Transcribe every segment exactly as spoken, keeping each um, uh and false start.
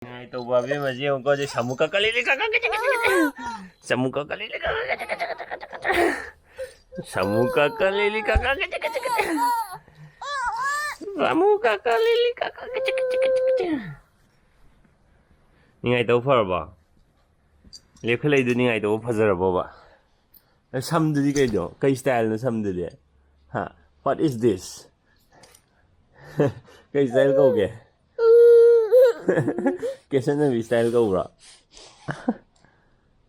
ꯅꯤꯡꯉꯥꯏ ꯇꯧꯕ ꯑꯕꯦꯝꯃꯁꯤ ꯌꯦꯡꯉꯨꯀꯣ, ꯁꯤ ꯁꯥꯃꯨ ꯀꯛꯀ ꯂꯤꯂꯤ ꯀꯛꯀ ꯀꯤꯆꯤ ꯀꯤꯆꯤ ꯀꯤꯆꯤ꯫ ꯁꯥꯃꯨ ꯀꯛꯀ ꯂꯤꯂꯤ ꯀꯛꯀ ꯀꯤꯆꯤ ꯀꯤꯆꯤ ꯀꯤꯆꯤ꯫ ꯁꯥꯃꯨ ꯀꯛꯀ ꯂꯤꯂꯤ ꯀꯛꯀ ꯀꯤꯆꯤ ꯀꯤꯆꯤ ꯀꯤꯆꯤ꯫ ꯁꯥꯃꯨ ꯀꯛꯀ ꯂꯤꯂꯤ ꯀꯛꯀ ꯀꯤꯆꯤ ꯀꯤꯆꯤ ꯀꯤꯆꯤ ꯀꯤꯆꯤ꯫ ꯅꯤꯡꯉꯥꯏ ꯇꯧꯕ ꯐꯔꯕꯣ? ꯂꯦꯞꯈꯠꯂꯛꯏꯗꯨ ꯅꯤꯡꯉꯥꯏ ꯇꯧꯕ ꯐꯖꯔꯕꯣꯕ? ꯁꯝꯗꯨꯗꯤ ꯀꯩꯅꯣ? ꯀꯩ styleꯅꯣ ꯁꯝꯗꯨꯗꯤ? ꯍꯥ? What is this? ꯀꯩ style ꯀꯧꯒꯦ? ꯀꯦꯁꯟꯅꯕꯤ style ꯀꯧꯕ꯭ꯔꯣ?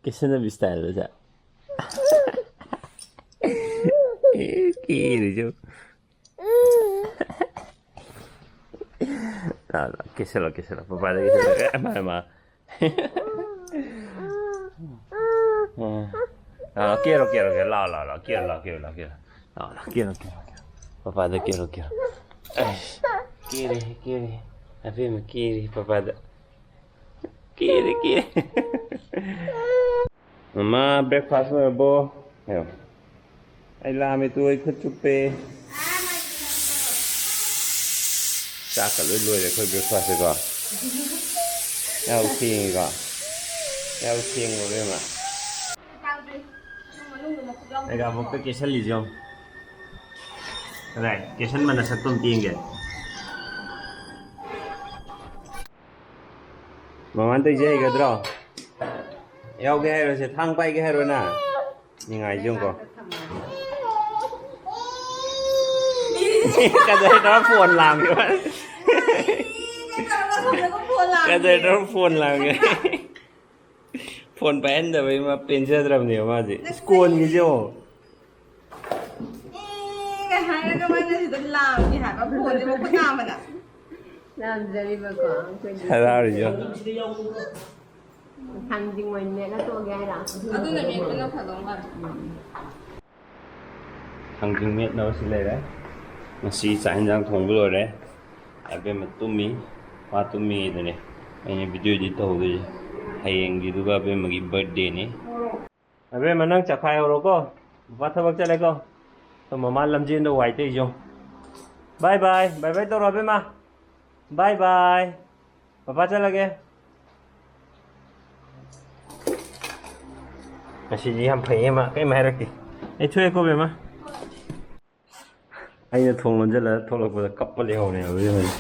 ꯀꯦꯁꯟꯅꯕꯤ styleꯗ ꯁꯦ꯫ ꯀꯦꯔꯤꯁꯦ꯫ ꯂꯥ, ꯂꯥ, ꯀꯦꯁꯜꯂꯣ, ꯀꯦꯁꯜꯂꯣ꯫ ꯄꯄꯥꯗ ꯀꯦꯁꯜꯂꯣ꯫ ꯑꯦ, ꯃꯥ, ꯃꯥ꯫ ꯑꯥ, ꯀꯦꯔꯣ, ꯀꯦꯔꯣ, ꯀꯦꯔꯣ꯫ ꯂꯥꯎ, ꯂꯥꯎ, ꯂꯥꯎ꯫ ꯀꯦꯔꯣ, ꯂꯥꯎ, ꯀꯦꯔꯣ, ꯂꯥꯎ, ꯀꯦꯔꯣ꯫ ꯂꯥꯎ, ꯂꯥꯎ, ꯀꯦꯔꯣ, ꯀꯦꯔꯣ, ꯀꯦꯔꯣ꯫ ꯄꯄꯥꯗ ꯀꯦꯔꯣ, ꯀꯦꯔꯣ꯫ ꯑꯩꯁ, ꯀꯦꯔꯦ, ꯀꯦꯔꯦ꯫ ꯑꯕꯦꯝꯃ ꯀꯦꯔꯦ ꯄꯄꯥꯗ꯫ ꯀꯦꯔꯦ, ꯀꯦꯔꯦ꯫ ꯃꯃꯥ, breakfast ꯂꯣꯏꯔꯕꯣ? ꯍꯥꯏꯌꯣ꯫ ꯑꯩ ꯂꯥꯝꯃꯦ ꯇꯨ, ꯑꯩ ꯈꯨꯠ ꯆꯨꯞꯄꯦ꯫ ꯆꯥꯛꯀ ꯂꯣꯏ ꯂꯣꯏꯔꯦ ꯑꯩꯈꯣꯏ breakfastꯁꯦꯀꯣ꯫ ꯌꯥꯍꯧ ꯊꯦꯡꯉꯤꯀꯣ꯫ ꯌꯥꯍꯧ ꯊꯦꯡꯉꯨ ꯏꯕꯦꯝꯃ꯫ ꯑꯩꯒ ꯑꯃꯨꯛꯇ ꯀꯦꯁꯜꯂꯤꯁꯦ ꯌꯦꯡꯉꯨ꯫ ꯀꯗꯥꯏ? ꯀꯦꯁꯟꯕ ꯅꯁꯛꯇꯣ ꯑꯝꯇ ꯌꯦꯡꯒꯦ꯫ ꯃꯃꯥꯟ ꯇꯧꯔꯤꯁꯦ ꯍꯩꯒꯗ꯭ꯔꯣ? ꯌꯥꯎꯒꯦ ꯍꯥꯏꯔꯣ ꯁꯦ? ꯊꯥꯡ ꯄꯥꯏꯒꯦ ꯍꯥꯏꯔꯣ ꯅꯪ? ꯅꯤꯡꯉꯥꯏꯁꯦ ꯌꯦꯡꯉꯨꯀꯣ꯫ ꯀꯗꯔ ꯇꯧꯔ phone ꯂꯥꯝꯒꯦ꯫ ꯀꯗꯔ ꯇꯧꯔ phone ꯂꯥꯝꯒꯦ꯫ Phone ꯄꯥꯏꯍꯟꯗꯕꯩ ꯃꯥ ꯄꯦꯟꯖꯗ꯭ꯔꯕꯅꯦꯕ ꯃꯥꯁꯦ꯫ ꯁ꯭ꯀꯣꯟꯒꯤꯁꯦ ꯌꯦꯡꯉꯣ꯫ ꯑꯦ, ꯍꯥꯏꯔꯒ ꯃꯥꯅ ꯁꯤꯗ ꯂꯥꯝꯒꯦ ꯍꯥꯏꯕ phoneꯁꯦ ꯃꯈꯨꯠ ꯅꯥꯝꯃꯅ꯫ ꯂꯥꯝꯖꯔꯤꯕꯀꯣ ꯑꯩꯈꯣꯏꯗꯤ꯫ ꯍꯔꯥꯎꯔꯤꯁꯦ ꯌꯦꯡꯉꯣ꯫ ꯊꯥꯡꯖꯤꯡ ꯑꯣꯏꯅ ꯃꯦꯠꯂ ꯇꯣꯛꯑꯒꯦ ꯍꯥꯏꯔꯣ? ꯑꯗꯨꯅ ꯃꯦꯠꯄꯅ ꯐꯗꯧ ꯃꯥꯜꯂꯦ꯫ ꯎꯝ꯫ ꯊꯥꯡꯖꯤꯡ ꯃꯦꯠꯅꯕꯁꯤ ꯂꯩꯔꯦ꯫ ꯉꯁꯤ ꯆꯥꯛ ꯍꯦꯟꯖꯥꯡ ꯊꯣꯡꯕ ꯂꯣꯏꯔꯦ꯫ ꯑꯕꯦꯝꯃ ꯇꯨꯝꯃꯤ꯫ ꯃꯥ ꯇꯨꯝꯃꯤꯉꯩꯗꯅꯦ ꯑꯩꯅ video edit ꯇꯧꯍꯧꯗꯣꯏꯁꯦ꯫ ꯍꯌꯦꯡꯒꯤꯗꯨꯒ ꯑꯕꯦꯝꯃꯒꯤ birthdayꯅꯤ꯫ ꯑꯕꯦꯝꯃ, ꯅꯪ ꯆꯈꯥꯏꯍꯧꯔꯣꯀꯣ꯫ ꯕꯕꯥ ꯊꯕꯛ ꯆꯠꯂꯦꯀꯣ꯫ ꯃꯃꯥ ꯂꯝꯖꯦꯟꯗ ꯋꯥꯏ ꯇꯩꯁꯦ ꯌꯦꯡꯉꯨ꯫ Bye bye꯫ Bye bye ꯇꯧꯔꯣ ꯑꯕꯦꯝꯃ꯫ Bye bye꯫ ꯄꯄꯥ ꯆꯠꯂꯒꯦ꯫ ꯉꯁꯤꯗꯤ ꯌꯥꯝ ꯐꯩꯌꯦ, ꯃꯥ ꯀꯩꯝ ꯍꯥꯏꯔꯛꯇꯦ꯫ ꯑꯩ ꯊꯣꯛꯑꯦꯀꯣ, ꯕꯦꯝꯃ꯫ ꯑꯩꯅ ꯊꯣꯡ ꯂꯣꯟꯁꯤꯜꯂꯒ ꯊꯣꯛꯂꯛꯄꯗ ꯀꯞꯄ ꯂꯩꯍꯧꯔꯦ ꯍꯧꯖꯤꯛ ꯍꯧꯖꯤꯛ꯫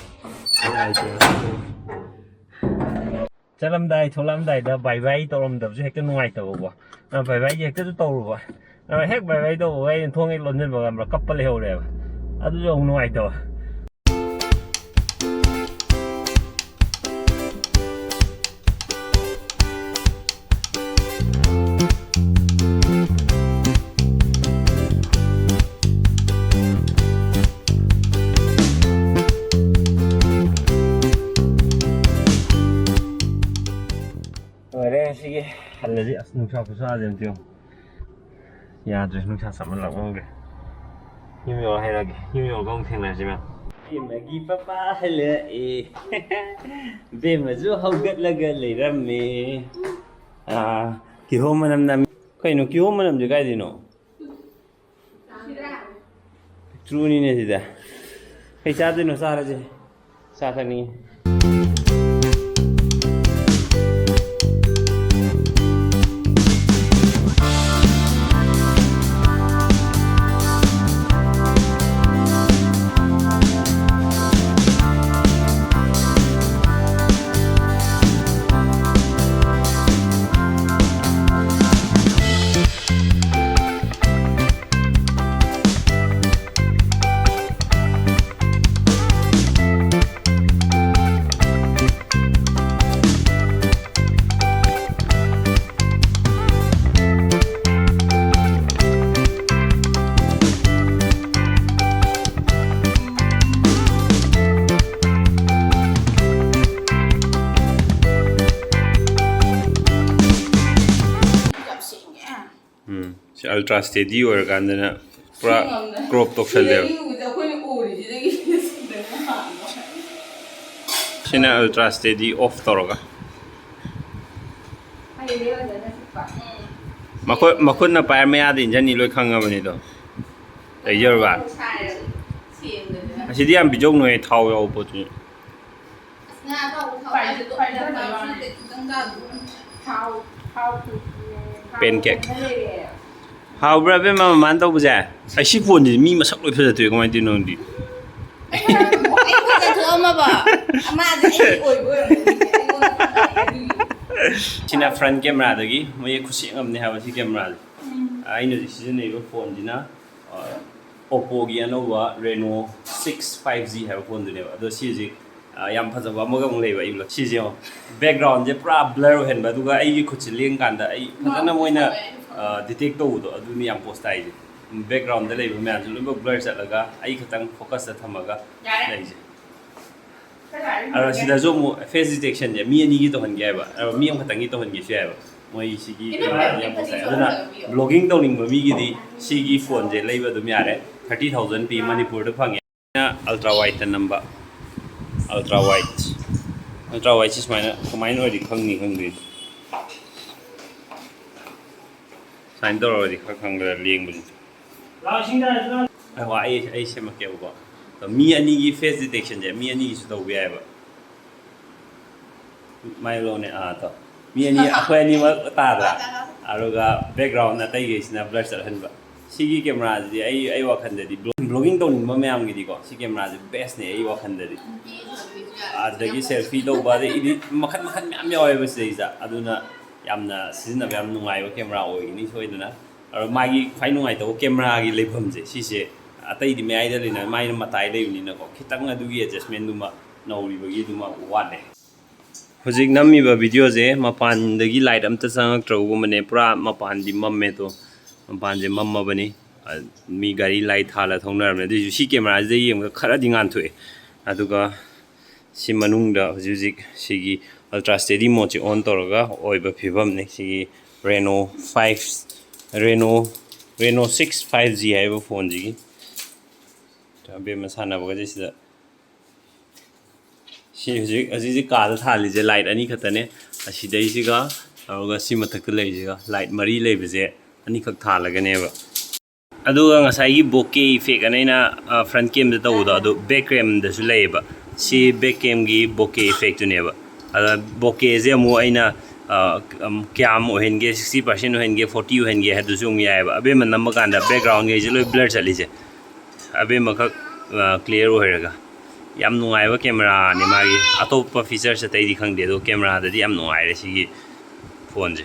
ꯆꯠꯂꯝꯗꯥꯏ, ꯊꯣꯛꯂꯛꯑꯝꯗꯥꯏꯗ ꯕꯥꯏ ꯕꯥꯏ ꯇꯧꯔꯝꯗꯕꯁꯨ ꯍꯦꯛꯇ ꯅꯨꯡꯉꯥꯏꯇꯕꯀꯣ꯫ ꯑ, ꯕꯥꯏ ꯕꯥꯏꯗꯤ ꯍꯦꯛꯇꯁꯨ ꯇꯧꯔꯨꯕ꯫ ꯑ, ꯍꯦꯛ ꯕꯥꯏ ꯕꯥꯏ ꯇꯧꯕꯒ ꯑꯩꯅ ꯊꯣꯡ ꯍꯦꯛ ꯂꯣꯟꯁꯤꯟꯕꯒ ꯑꯃ ꯀꯞꯄ ꯂꯩꯍꯧꯔꯦꯕ꯫ ꯑꯗꯨꯁꯨ ꯑꯃꯨꯛ ꯅꯨꯡꯉꯥꯏꯇꯕ꯫ ꯂꯣꯏꯔꯦ ꯉꯁꯤꯒꯤ꯫ ꯍꯜꯂꯁꯤ꯫ ꯑꯁ, ꯅꯨꯡꯁꯥ ꯈꯨꯁꯥꯁꯦ ꯑꯝꯇ ꯌꯦꯡꯉꯨ꯫ ꯌꯥꯗ꯭ꯔꯦ, ꯅꯨꯡꯁꯥ ꯁꯥꯃꯟꯂꯛꯃꯟꯈ꯭ꯔꯦ꯫ ꯌꯨꯝ ꯌꯧꯔ ꯍꯥꯏꯔꯛꯑꯒꯦ꯫ ꯌꯨꯝ ꯌꯧꯔꯒ ꯑꯃꯨꯛ ꯊꯦꯡꯅꯔꯁꯤ, ꯃꯌꯥꯝ꯫ ꯕꯦꯝꯃꯒꯤ ꯄꯄꯥ ꯍꯜꯂꯛꯑꯦ꯫ ꯕꯦꯝꯃꯁꯨ ꯍꯧꯒꯠꯂꯒ ꯂꯩꯔꯝꯃꯦ꯫ ꯑꯥ, ꯀꯤꯍꯣꯝ ꯃꯅꯝ ꯅꯝꯃꯤ꯫ ꯀꯩꯅꯣ, ꯀꯤꯍꯣꯝ ꯃꯅꯝꯁꯦ ꯀꯥꯏꯗꯩꯅꯣ? ꯇ꯭ꯔꯨꯅꯤꯅꯦ ꯁꯤꯗ꯫ ꯀꯩ ꯆꯥꯗꯣꯏꯅꯣ? ꯆꯥꯔꯁꯦ꯫ ꯆꯥ ꯊꯛꯅꯤꯡꯉꯤ꯫ ꯎꯝ, ꯁꯤ ultra steady ꯑꯣꯏꯔꯀꯥꯟꯗꯅ ꯄꯨꯔꯥ crop ꯇꯧꯁꯜꯂꯦꯕ꯫ ꯁꯤꯅ ultra steady off ꯇꯧꯔꯒ꯫ ꯃꯈꯨꯠ, ꯃꯈꯨꯠꯅ ꯄꯥꯏꯔ ꯃꯌꯥꯗ ꯏꯟꯖꯟꯅꯤ ꯂꯣꯏ ꯈꯪꯉꯕꯅꯤꯗꯣ꯫ ꯂꯩꯖꯔꯕ? ꯑꯁꯤꯗꯤ ꯌꯥꯝ ꯄꯤꯖꯧꯅꯨꯍꯦ, ꯊꯥꯎ ꯌꯥꯎꯕ ꯄꯣꯠꯇꯨꯗꯤ꯫ Pancake. ꯍꯥꯎꯕ꯭ꯔꯥ, ꯏꯕꯦꯝꯃ, ꯃꯃꯥꯅ ꯇꯧꯕꯁꯦ? ꯑꯩ ꯁꯤ ꯐꯣꯟꯁꯤ ꯃꯤ ꯃꯁꯛ ꯂꯣꯏ ꯐꯖꯊꯣꯛꯑꯦ, ꯀꯃꯥꯏꯅ ꯇꯧꯔꯤꯅꯣ ꯈꯪꯗꯦ? ꯑꯩ ꯐꯖꯊꯣꯛꯑꯝꯃꯕ? ꯃꯥꯗꯤ ꯑꯩꯒꯤ ꯑꯣꯏꯕ ꯑꯣꯏꯔꯝꯒꯅꯤ, ꯑꯩꯉꯣꯟꯗ ꯈꯪꯗꯦ, ꯑꯗꯨꯒꯤ꯫ ꯁꯤꯅ ꯐ꯭ꯔꯟ ꯀꯦꯃꯦꯔꯥꯗꯒꯤ ꯃꯌꯦꯛ ꯈꯨꯁꯦꯡ ꯑꯃꯅꯦ ꯍꯥꯏꯕ ꯁꯤ ꯀꯦꯃꯦꯔꯥꯁꯦ꯫ ꯑꯩꯅ ꯍꯧꯖꯤꯛ ꯁꯤꯖꯤꯟꯅꯔꯤꯕ ꯐꯣꯟꯁꯤꯅ, ꯑ, Oppoꯒꯤ ꯑꯅꯧꯕ Reno six five G ꯍꯥꯏꯕ ꯐꯣꯟꯗꯨꯅꯦꯕ꯫ ꯑꯗꯣ ꯁꯤꯁꯦ, ꯑ, ꯌꯥꯝ ꯐꯖꯕ ꯑꯃꯒ ꯑꯃꯨꯛ ꯂꯩꯕ ꯑꯩ vlog꯫ ꯁꯤꯁꯦ ꯌꯦꯡꯉꯣ, backgroundꯁꯦ ꯄꯨꯔꯥ blur ꯑꯣꯏꯍꯟꯕ, ꯑꯗꯨꯒ ꯑꯩꯒꯤ ꯈꯨꯠꯁꯦ ꯂꯦꯡꯀꯥꯟꯗ ꯑꯩ ꯐꯖꯅ ꯃꯣꯏꯅ, ꯑ, detect ꯇꯧꯕꯗꯣ, ꯑꯗꯨꯅꯤ ꯌꯥꯝ ꯄꯣꯁ ꯇꯥꯏꯁꯦ꯫ Backgroundꯗ ꯂꯩꯕ ꯃꯌꯥꯝꯁꯦ ꯂꯣꯏꯅꯃꯛ blur ꯆꯠꯂꯒ ꯑꯩ ꯈꯛꯇꯪ focusꯇ ꯊꯝꯃꯒ ꯂꯩꯁꯦ꯫ ꯑꯗꯣ ꯁꯤꯗꯁꯨ ꯑꯃꯨꯛ face detectionꯁꯦ ꯃꯤ ꯑꯅꯤꯒꯤ ꯇꯧꯍꯟꯒꯦ ꯍꯥꯏꯕ, ꯑꯗꯣ ꯃꯤ ꯑꯃꯈꯛꯇꯪꯒꯤ ꯇꯧꯍꯟꯒꯦꯁꯨ ꯌꯥꯏꯕ꯫ ꯃꯣꯏ ꯁꯤꯒꯤ ꯀꯦꯃꯦꯔꯥꯗꯤ ꯌꯥꯝ ꯐꯖꯩ꯫ ꯑꯗꯨꯅ vlogging ꯇꯧꯅꯤꯡꯕ ꯃꯤꯒꯤꯗꯤ ꯁꯤꯒꯤ ꯐꯣꯟꯁꯦ ꯂꯩꯕ ꯑꯗꯨꯝ ꯌꯥꯔꯦ꯫ Thirty thousand ꯄꯤ, ꯃꯅꯤꯄꯨꯔꯗ ꯐꯪꯉꯦ꯫ Ultra wideꯇ ꯅꯝꯕ, ultra wide, ultra wideꯁꯤ ꯁꯨꯃꯥꯏꯅ ꯀꯃꯥꯏꯅ ꯑꯣꯏꯔꯗꯤ ꯈꯪꯅꯤ ꯈꯪꯗꯦ꯫ ꯁꯨꯃꯥꯏꯅ ꯇꯧꯔꯒꯗꯤ ꯈꯔ ꯈꯪꯒꯗ꯭ꯔꯥ ꯂꯦꯡꯕꯁꯦ꯫ ꯑꯩ, ꯑꯩ, ꯑꯩ ꯁꯦꯝꯃꯛꯀꯦꯕꯀꯣ꯫ ꯑꯗꯣ ꯃꯤ ꯑꯅꯤꯒꯤ face detectionꯁꯦ ꯃꯤ ꯑꯅꯤꯒꯤꯁꯨ ꯇꯧꯕ ꯌꯥꯏꯑꯕ꯫ ꯃꯥꯏ ꯂꯧꯅꯦ, ꯑꯥ, ꯇꯣ꯫ ꯃꯤ ꯑꯅꯤ, ꯑꯩꯈꯣꯏ ꯑꯅꯤꯃꯛ ꯇꯥꯗ꯭ꯔꯥ? ꯑꯗꯨꯒ background ꯑꯇꯩꯈꯩꯁꯤꯅ blur ꯆꯠꯍꯟꯕ꯫ ꯁꯤꯒꯤ ꯀꯦꯃꯦꯔꯥꯁꯤꯗꯤ ꯑꯩ, ꯑꯩ ꯋꯥꯈꯜꯗꯗꯤ vlog-, vlogging ꯇꯧꯅꯤꯡꯕ ꯃꯌꯥꯝꯒꯤꯗꯤꯀꯣ, ꯁꯤ ꯀꯦꯃꯦꯔꯥꯁꯦ bestꯅꯦ ꯑꯩ ꯋꯥꯈꯜꯗꯗꯤ꯫ ꯑꯗꯒꯤ selfie ꯇꯧꯕ, ꯑꯗꯩ edit ꯃꯈꯜ ꯃꯈꯜ ꯃꯌꯥꯝ ꯌꯥꯎꯋꯦꯕ ꯁꯤꯗꯩꯁꯤꯗ꯫ ꯑꯗꯨꯅ ꯌꯥꯝꯅ ꯁꯤꯖꯤꯟꯅꯕ ꯌꯥꯝ ꯅꯨꯡꯉꯥꯏꯕ ꯀꯦꯃꯦꯔꯥ ꯑꯣꯏꯒꯅꯤ ꯁꯣꯏꯗꯅ꯫ ꯑꯗꯣ ꯃꯥꯒꯤ ꯈ꯭ꯋꯥꯏ ꯅꯨꯡꯉꯥꯏꯇꯕ ꯀꯦꯃꯦꯔꯥꯒꯤ ꯂꯩꯐꯝꯁꯦ ꯁꯤꯁꯦ, ꯑꯇꯩꯗꯤ ꯃꯌꯥꯏꯗ ꯂꯩꯅ ꯃꯥꯏꯅ ꯃꯇꯥꯏ ꯂꯩꯕꯅꯤꯅꯀꯣ, ꯈꯤꯇꯪ ꯑꯗꯨꯒꯤ adjustmentꯗꯨꯃ ꯅꯧꯔꯤꯕꯒꯤꯗꯨꯃ ꯋꯥꯠꯂꯦ꯫ ꯍꯧꯖꯤꯛ ꯅꯝꯃꯤꯕ videoꯁꯦ ꯃꯄꯥꯟꯗꯒꯤ light ꯑꯝꯇ ꯆꯪꯉꯛꯇ꯭ꯔꯕꯒꯨꯝꯕꯅꯦ, ꯄꯨꯔꯥ ꯃꯄꯥꯟꯗꯤ ꯃꯝꯃꯦ꯫ ꯑꯗꯣ ꯃꯄꯥꯟꯁꯦ ꯃꯝꯃꯕꯅꯤ꯫ ꯑ, ꯃꯤ ꯒꯥꯔꯤ light ꯊꯥꯜꯂ ꯊꯧꯅꯔꯕꯅꯦ꯫ ꯑꯗꯨꯏꯁꯨ ꯁꯤ ꯀꯦꯃꯦꯔꯥꯁꯤꯗ ꯌꯦꯡꯕꯗ ꯈꯔꯗꯤ ꯉꯥꯟꯊꯣꯛꯑꯦ꯫ ꯑꯗꯨꯒ ꯁꯤ ꯃꯅꯨꯡꯗ ꯍꯧꯖꯤꯛ ꯍꯧꯖꯤꯛ ꯁꯤꯒꯤ ultra steady modeꯁꯦ on ꯇꯧꯔꯒ ꯑꯣꯏꯕ ꯐꯤꯕꯝꯅꯤ꯫ ꯁꯤꯒꯤ Reno five, Reno, Reno six five G ꯍꯥꯏꯔꯤꯕ ꯐꯣꯟꯁꯤꯒꯤ꯫ ꯑꯕꯦꯝꯃ ꯁꯥꯟꯅꯕꯒꯁꯦ ꯁꯤꯗ꯫ ꯁꯤ ꯍꯧꯖꯤꯛ, ꯍꯧꯖꯤꯛ ꯍꯧꯖꯤꯛ ꯀꯥꯗ ꯊꯥꯜꯂꯤꯁꯦ light ꯑꯅꯤ ꯈꯛꯇꯅꯦ꯫ ꯑꯁꯤꯗꯩꯁꯤꯒ, ꯑꯗꯨꯒ ꯁꯤ ꯃꯊꯛꯇ ꯂꯩꯔꯤꯁꯤꯒ, light ꯃꯔꯤ ꯂꯩꯕꯁꯦ ꯑꯅꯤꯈꯛ ꯊꯥꯜꯂꯒꯅꯦꯕ꯫ ꯑꯗꯨꯒ ꯉꯁꯥꯏꯒꯤ bokeh effect ꯑꯅ ꯑꯩꯅ, ꯑ, front camꯗ ꯇꯧꯕꯗꯣ, ꯑꯗꯨ back camꯗꯁꯨ ꯂꯩꯌꯦꯕ꯫ ꯁꯤ ꯕꯦꯛ ꯀꯦꯝꯒꯤ ꯕꯣꯀꯦ ꯏꯐꯦꯛꯇꯨꯅꯦꯕ꯫ ꯑꯗ ꯕꯣꯀꯦꯁꯦ ꯑꯃꯨꯛ ꯑꯩꯅ ꯀꯌꯥꯝ ꯑꯣꯏꯍꯟꯒꯦ, ꯁꯤꯛꯁꯇꯤ ꯄꯥꯔꯁꯦꯟ ꯑꯣꯏꯍꯟꯒꯦ, ꯐꯣꯔꯇꯤ ꯑꯣꯏꯍꯟꯒꯦ ꯍꯥꯏꯗꯨꯁꯨ ꯑꯃꯨꯛ ꯌꯥꯏꯑꯕ꯫ ꯑꯕꯦꯝꯃ ꯅꯝꯕ ꯀꯥꯟꯗ ꯕꯦꯛꯒ꯭ꯔꯥꯎꯟꯒꯩꯁꯦ ꯂꯣꯏ ꯕ꯭ꯂꯔ ꯆꯠꯂꯤꯁꯦ, ꯑꯕꯦꯝꯃꯈꯛ ꯀ꯭ꯂꯤꯌꯥꯔ ꯑꯣꯏꯔꯒ꯫ ꯌꯥꯝ ꯅꯨꯡꯉꯥꯏꯕ ꯀꯦꯃꯦꯔꯥꯅꯤ꯫ ꯃꯥꯒꯤ ꯑꯇꯣꯞꯄ ꯐꯤꯆꯔꯁ ꯑꯇꯩꯗꯤ ꯈꯪꯗꯦ, ꯑꯗꯣ ꯀꯦꯃꯦꯔꯥꯗꯗꯤ ꯌꯥꯝ ꯅꯨꯡꯉꯥꯏꯔꯦ ꯁꯤꯒꯤ ꯐꯣꯟꯁꯦ꯫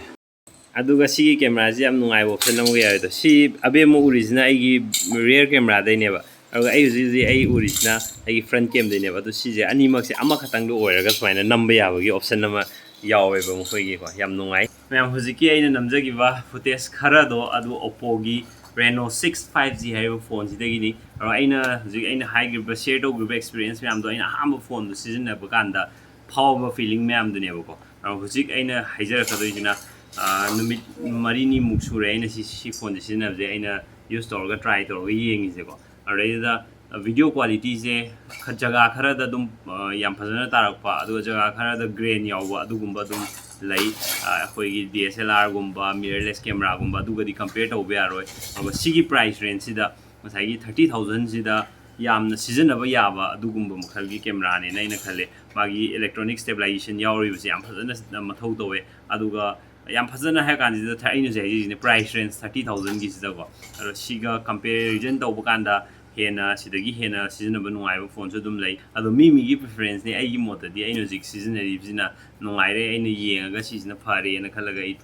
ꯑꯗꯨꯒ ꯁꯤꯒꯤ ꯀꯦꯃꯦꯔꯥꯁꯤ ꯌꯥꯝ ꯅꯨꯡꯉꯥꯏꯕ ꯑꯣꯞꯁꯟ ꯑꯃꯒ ꯌꯥꯎꯋꯦ꯫ ꯑꯗꯣ ꯁꯤ ꯑꯕꯦꯝꯃ ꯎꯔꯤꯁꯤꯅ ꯑꯩꯒꯤ ꯔꯤꯌꯔ ꯀꯦꯃꯦꯔꯥꯗꯩꯅꯦꯕ, ꯑꯗꯨꯒ ꯑꯩ ꯍꯧꯖꯤꯛ ꯍꯧꯖꯤꯛ ꯑꯩ ꯎꯔꯤꯁꯤꯅ ꯑꯩꯒꯤ ꯐ꯭ꯔꯟ ꯀꯦꯝꯗꯩꯅꯦꯕ꯫ ꯑꯗꯣ ꯁꯤꯁꯦ ꯑꯅꯤꯃꯛꯁꯦ ꯑꯃꯈꯛꯇꯪꯗ ꯑꯣꯏꯔꯒ ꯁꯨꯃꯥꯏꯅ ꯅꯝꯕ ꯌꯥꯕꯒꯤ ꯑꯣꯞꯁꯟ ꯑꯃ ꯌꯥꯎꯋꯦꯕ ꯃꯈꯣꯏꯒꯤꯀꯣ꯫ ꯌꯥꯝ ꯅꯨꯡꯉꯥꯏ꯫ ꯃꯌꯥꯝ, ꯍꯧꯖꯤꯛꯀꯤ ꯑꯩꯅ ꯅꯝꯖꯈꯤꯕ ꯐꯨꯇꯦꯖ ꯈꯔꯗꯣ ꯑꯗꯨ Oppoꯒꯤ Reno six five G ꯍꯥꯏꯔꯤꯕ ꯐꯣꯟꯁꯤꯗꯒꯤꯅꯤ꯫ ꯑꯗꯣ ꯑꯩꯅ ꯍꯧꯖꯤꯛ ꯑꯩꯅ ꯍꯥꯏꯈ꯭ꯔꯤꯕ, ꯁꯤꯌꯔ ꯇꯧꯈ꯭ꯔꯤꯕ ꯑꯦꯛꯁꯄꯤꯔꯤꯌꯦꯟꯁ ꯃꯌꯥꯝꯗꯣ ꯑꯩꯅ ꯑꯍꯥꯟꯕ ꯐꯣꯟꯗꯣ ꯁꯤꯖꯤꯟꯅꯕ ꯀꯥꯟꯗ ꯐꯥꯎꯕ ꯐꯤꯂꯤꯡ ꯃꯌꯥꯝꯗꯨꯅꯦꯕꯀꯣ꯫ ꯑꯗꯣ ꯍꯧꯖꯤꯛ ꯑꯩꯅ ꯍꯥꯏꯖꯔꯛꯀꯗꯣꯏꯁꯤꯅ, ꯑꯥ, ꯅꯨꯃꯤꯠ ꯃꯔꯤꯅꯤꯃꯨꯛ ꯁꯨꯔꯦ ꯑꯩꯅ ꯁꯤ, ꯁꯤ ꯐꯣꯟꯁꯦ ꯁꯤꯖꯤꯟꯅꯕꯁꯦ, ꯑꯩꯅ ꯌꯨꯁ ꯇꯧꯔꯒ, ꯇ꯭ꯔꯥꯏ ꯇꯧꯔꯒ ꯌꯦꯡꯉꯤꯁꯦꯀꯣ꯫ ꯑꯗꯩꯗꯨꯗ ꯚꯤꯗꯤꯑꯣ ꯀ꯭ꯋꯥꯂꯤꯇꯤꯁꯦ ꯈ-, ꯖꯒꯥ ꯈꯔꯗ ꯑꯗꯨꯝ, ꯑꯥ, ꯌꯥꯝ ꯐꯖꯅ ꯇꯥꯔꯛꯄ, ꯑꯗꯨꯒ ꯖꯒꯥ ꯈꯔꯗ ꯒ꯭ꯔꯦꯟ ꯌꯥꯎꯕ ꯑꯗꯨꯒꯨꯝꯕ ꯑꯗꯨꯝ ꯂꯩ꯫ ꯑꯥ, ꯑꯩꯈꯣꯏꯒꯤ D S L Rꯒꯨꯝꯕ, mirrorless cameraꯒꯨꯝꯕ, ꯑꯗꯨꯒꯗꯤ ꯀꯝꯄꯤꯌꯔ ꯇꯧꯕ ꯌꯥꯔꯣꯏ꯫ ꯑꯗꯨꯒ ꯁꯤꯒꯤ ꯄ꯭ꯔꯥꯏꯁ ꯔꯦꯟꯖꯁꯤꯗ ꯉꯁꯥꯏꯒꯤ thirty thousandꯁꯤꯗ ꯌꯥꯝꯅ ꯁꯤꯖꯤꯟꯅꯕ ꯌꯥꯕ ꯑꯗꯨꯒꯨꯝꯕ ꯃꯈꯜꯒꯤ ꯀꯦꯃꯦꯔꯥꯅꯦꯅ ꯑꯩꯅ ꯈꯜꯂꯦ꯫ ꯃꯥꯒꯤ electronic stabilization ꯌꯥꯎꯔꯤꯕꯁꯦ ꯌꯥꯝ ꯐꯖꯅ ꯃꯊꯧ ꯇꯧꯋꯦ꯫ ꯑꯗꯨꯒ ꯌꯥꯝ ꯐꯖꯅ ꯍꯥꯏꯔ ꯀꯥꯟꯁꯤꯗ ꯊ-, ꯑꯩꯅ ꯍꯧꯖꯤꯛ ꯍꯥꯏꯖꯔꯤꯁꯤꯅ ꯄ꯭ꯔꯥꯏꯁ ꯔꯦꯟꯖ thirty thousandꯒꯤꯁꯤꯗꯀꯣ꯫ ꯑꯗꯣ ꯁꯤꯒ ꯀꯝꯄꯦꯔꯤꯖꯟ ꯇꯧꯕ ꯀꯥꯟꯗ ꯍꯦꯟꯅ, ꯁꯤꯗꯒꯤ ꯍꯦꯟꯅ ꯁꯤꯖꯤꯟꯅꯕ ꯅꯨꯡꯉꯥꯏꯕ ꯐꯣꯟꯁꯨ ꯑꯗꯨꯝ ꯂꯩ꯫ ꯑꯗꯣ ꯃꯤ ꯃꯤꯒꯤ ꯄ꯭ꯔꯤꯐꯔꯦꯟꯁꯅꯦ꯫ ꯑꯩꯒꯤ ꯃꯣꯠꯇꯗꯤ ꯑꯩꯅ ꯍꯧꯖꯤꯛ ꯁꯤꯖꯤꯟꯅꯔꯤꯕꯁꯤꯅ ꯅꯨꯡꯉꯥꯏꯔꯦ, ꯑꯩꯅ ꯌꯦꯡꯉꯒ ꯁꯤꯁꯤꯅ ꯐꯔꯦꯅ ꯈꯜꯂꯒ ꯑꯩ,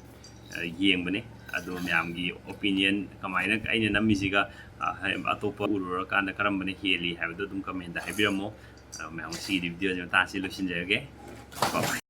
ꯑ, ꯌꯦꯡꯕꯅꯦ꯫ ꯑꯗꯣ ꯃꯌꯥꯝꯒꯤ ꯑꯣꯄꯤꯅꯤꯌꯟ, ꯀꯃꯥꯏꯅ ꯑꯩꯅ ꯅꯝꯃꯤꯁꯤꯒ, ꯑ, ꯍꯥꯏ-, ꯑꯇꯣꯞꯄ ꯎꯔꯨꯔꯀꯥꯟꯗ ꯀꯔꯝꯕꯅ ꯍꯦꯜꯂꯤ ꯍꯥꯏꯕꯗꯣ ꯑꯗꯨꯝ ꯀꯃꯦꯟꯗ ꯍꯥꯏꯕꯤꯔꯝꯃꯣ꯫ ꯑꯗꯣ ꯃꯌꯥꯝ, ꯉꯁꯤꯒꯤꯗꯤ ꯚꯤꯗꯤꯑꯣꯁꯤ ꯃꯇꯥꯡꯁꯤ ꯂꯣꯏꯁꯤꯟꯖꯔꯒꯦ꯫ Bye bye꯫